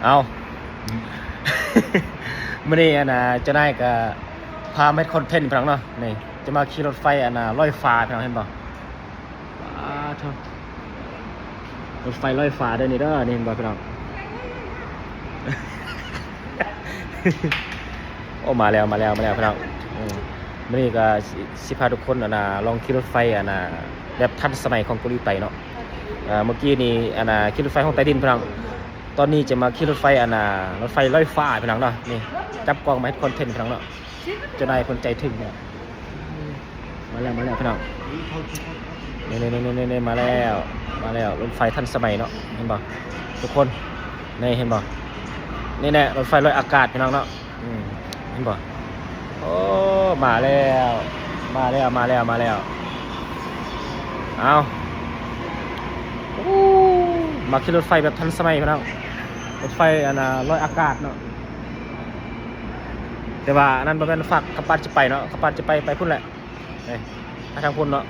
ເອົາ ມື້ນີ້ອັນນ່າ ເຈົ້ານາຍກໍພາມາເຮັດຄອນເທັນພີ່ນ້ອງເນາະ. ນີ້ຈະມາຂີ່ລົດໄຟອັນນ່າ ລອຍຟ້າ ພີ່ນ້ອງເຫັນບໍ່? ປາໂທ້ ລົດໄຟລອຍຟ້າເດີນີ້ເດີ. ນີ້ເຫັນບໍ່ພີ່ນ້ອງ? ໂອ້ ມາແລ້ວ ມາແລ້ວ ມາແລ້ວພີ່ນ້ອງ. ອືມ ມື້ນີ້ກໍຊິ ຊິພາທຸກຄົນອັນນ່າ ລອງຂີ່ລົດໄຟອັນນ່າ ແບບທັນສະໄໝຂອງເກົາຫຼີໃຕ້ເນາະ. ອ່າ ເມື່ອກີ້ນີ້ອັນນ່າ ຂີ່ລົດໄຟຫ້ອງໃຕ້ດິນພີ່ນ້ອງ. ຕອນນີ້ຈະມາຂີ່ລົດໄຟອັນນ່າ ລົດໄຟລອຍຟ້າພີ່ນ້ອງເນາະ. ນີ້ຈັບກ້ອງມາເຮັດຄອນເທັນພີ່ນ້ອງເນາະ. ເຈົ້ານາຍເພິ່ນໃຈເຖິງເນາະ. ມາແລ້ວ ມາແລ້ວພີ່ນ້ອງ. ນີ້ໆໆໆ ມາແລ້ວ ມາແລ້ວ. ລົດໄຟທັນສະໄໝເນາະ ເຫັນບໍ່ທຸກຄົນ? ນີ້ເຫັນບໍ່? ນີ້ແຫຼະລົດໄຟລອຍອາກາດພີ່ນ້ອງເນາະ. ອືມ ເຫັນບໍ່? ໂອ້ ມາແລ້ວ ມາແລ້ວ ມາແລ້ວ ມາແລ້ວ. ເອົາ ໂອ້ ມາຂີ່ລົດໄຟແບບທັນສະໄໝພີ່ນ້ອງ. ລົດໄຟອັນນ່າ ລອຍອາກາດເນາະ. ແຕ່ວ່າອັນນັ້ນບໍ່ແມ່ນຟາກຄຳປາດຈະໄປເນາະ. ຄຳປາດຈະໄປ ໄປພຸ້ນແຫຼະ. ເອີ ໄປທາງພຸ້ນເນາະ.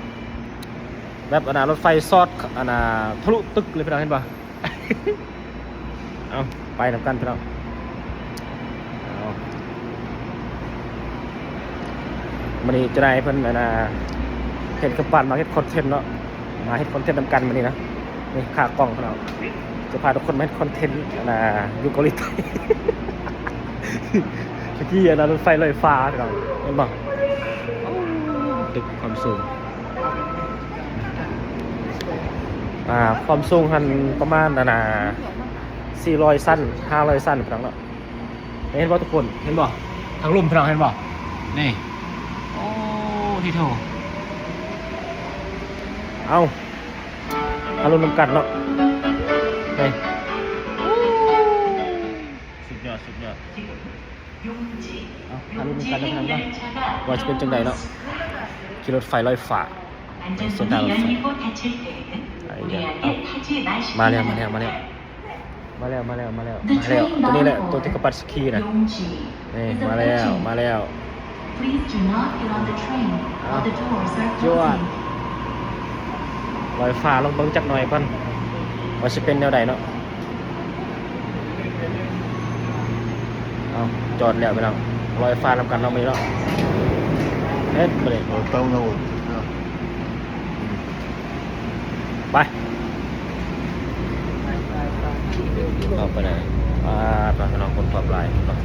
ແບບອັນນ່າ ລົດໄຟຊອດອັນນ່າ ທະລຸຕຶກເລີຍພີ່ນ້ອງ ເຫັນບໍ່? ເອົາ ໄປນຳກັນພີ່ນ້ອງ. ເອົາ ມື້ນີ້ຈະໄດ້ເພິ່ນອັນນ່າ ເຫັນຄຳປາດມາເຮັດຄອນເທັນເນາະ. ມາເຮັດຄອນເທັນນຳກັນມື້ນີ້ນະ. ນີ້ຂາກ້ອງພີ່ນ້ອງ ຈະພາທຸກຄົນມາເຮັດຄອນເທັນອັນນ່າ ຢູ່ເກົາຫຼີໃຕ້. ຕະກີ້ອັນນ່າ ລົດໄຟລອຍຟ້າພີ່ນ້ອງ ເຫັນບໍ່? ຕຶກຄວາມສູງ ອ່າ ຄວາມສູງຫັ້ນປະມານອັນນ່າ ສີ່ຮ້ອຍຊັ້ນ ຫ້າຮ້ອຍຊັ້ນພີ່ນ້ອງເນາະ. ເຫັນບໍ່ທຸກຄົນ? ເຫັນບໍ່? ທາງລຸ່ມພີ່ນ້ອງເຫັນບໍ່? ນີ້ ໂອ້ ທິໂທ. ເອົາ ມາລຸ້ນນຳກັນເນາະ. ນີ້ ສຸດຍອດ ສຸດຍອດ. ເອົາ ມາລຸ້ນນຳກັນເນາະ ວ່າຊິເປັນຈັ່ງໃດເນາະ. ຂີ່ລົດໄຟລອຍຟ້າ ໃນເສັ້ນທາງລົດໄຟ. ເອົາ ມາແລ້ວ ມາແລ້ວ ມາແລ້ວ. ມາແລ້ວ ມາແລ້ວ ມາແລ້ວ ມາແລ້ວ. ຕົວນີ້ແຫຼະ ຕົວທີ່ເຂົາປັດສະກີນະ. ນີ້ ມາແລ້ວ ມາແລ້ວ. ເອົາ ຈວດ ລອຍຟ້າ ລອງເບິ່ງຈັກໜ່ອຍກ່ອນ ວ່າຊິເປັນແນວໃດເນາະ. ເອົາ ຈອດແລ້ວພີ່ນ້ອງ ລອຍຟ້ານຳກັນເນາະ ມື້ນີ້ເນາະ. ເຮັດບໍ່ໄດ້ ເອົາເຕົາເນາະ. ໄປ ເຂົ້າໄປໄດ້. ອ່າ ພີ່ນ້ອງ ຄົນພວກຫຼາຍເນາະ.